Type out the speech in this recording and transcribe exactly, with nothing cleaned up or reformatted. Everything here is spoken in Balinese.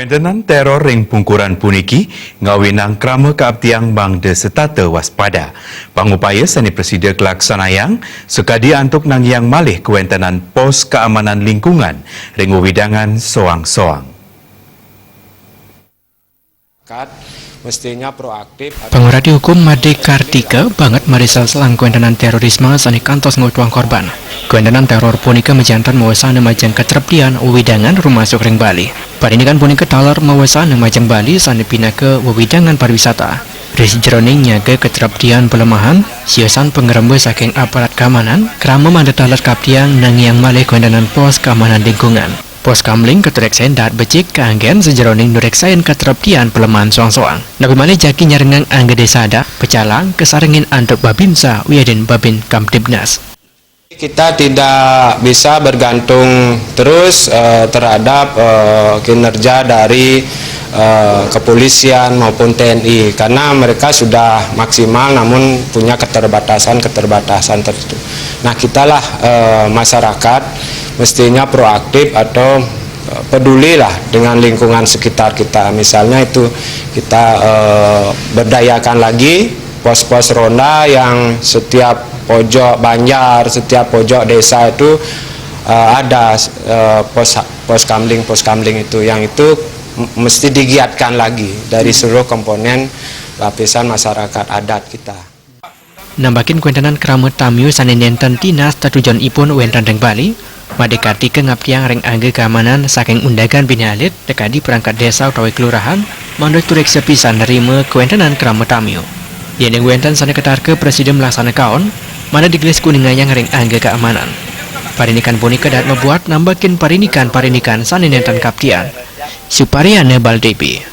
Kawéntenan teror ring pungkuran puniki ngawinang krama kaaptiang mangda setata waspada. Pangupaya sané prasida kalaksanayang sakadi antuk nangiang malih kawéntenan pos kaamanan lingkungan ring wewidangan soang-soang. Mestinya proaktif. Pangurati Hukum Made Kartika banget marisa selang kawéntenan terorisme sané kantos ngutwang korban. Kawéntenan teror punika majanten mawasana majeng katreptian wewidangan rumasuk ring Bali. Parinikan punika taler mawasana majeng Bali sané pinaka wewidangan pariwisata. Ri sajeroning nyaga katreptian palemahan, siosan pangremba saking aparat kamanan, krama mangda taler kaaptiang nangiang malih kawéntenan pos kaamanan lingkungan. Pos kamling katureksain daat becik kaanggén sajeroning nureksain katreptian palemahan soang-soang. Napi malih jagi nyarengang angga désa adat, pecalang, kasarengin antuk Babinsa wiadin Babin Kamtibnas. Kita tidak bisa bergantung terus eh, terhadap eh, kinerja dari eh, kepolisian maupun T N I karena mereka sudah maksimal namun punya keterbatasan-keterbatasan tertentu. Nah, kitalah eh, masyarakat mestinya proaktif atau eh, pedulilah dengan lingkungan sekitar kita. Misalnya itu kita eh, berdayakan lagi pos-pos ronda yang setiap pojok banjar, setiap pojok desa itu eh, ada eh, pos pos kamling, pos kamling itu yang itu m- mesti digiatkan lagi dari seluruh komponen lapisan masyarakat adat kita. Nambakin kawéntenan krama tamiu sané nénten tinas tetujonipun wénten ring Bali, Made Kartika ngaptiang ring angga kaamanan saking undagan bini alit, tekadi perangkat désa utawi kelurahan, mangda tureksa pisan nerima kawéntenan krama tamiu. Yéning wénten sané katarka prasida malaksana kaon, mangda digelis kuningayang ring angga kaamanan. Parinikan punika daat mabuat nambakin parinikan-parinikan sané nénten kaptian. Supariyana Bali T V.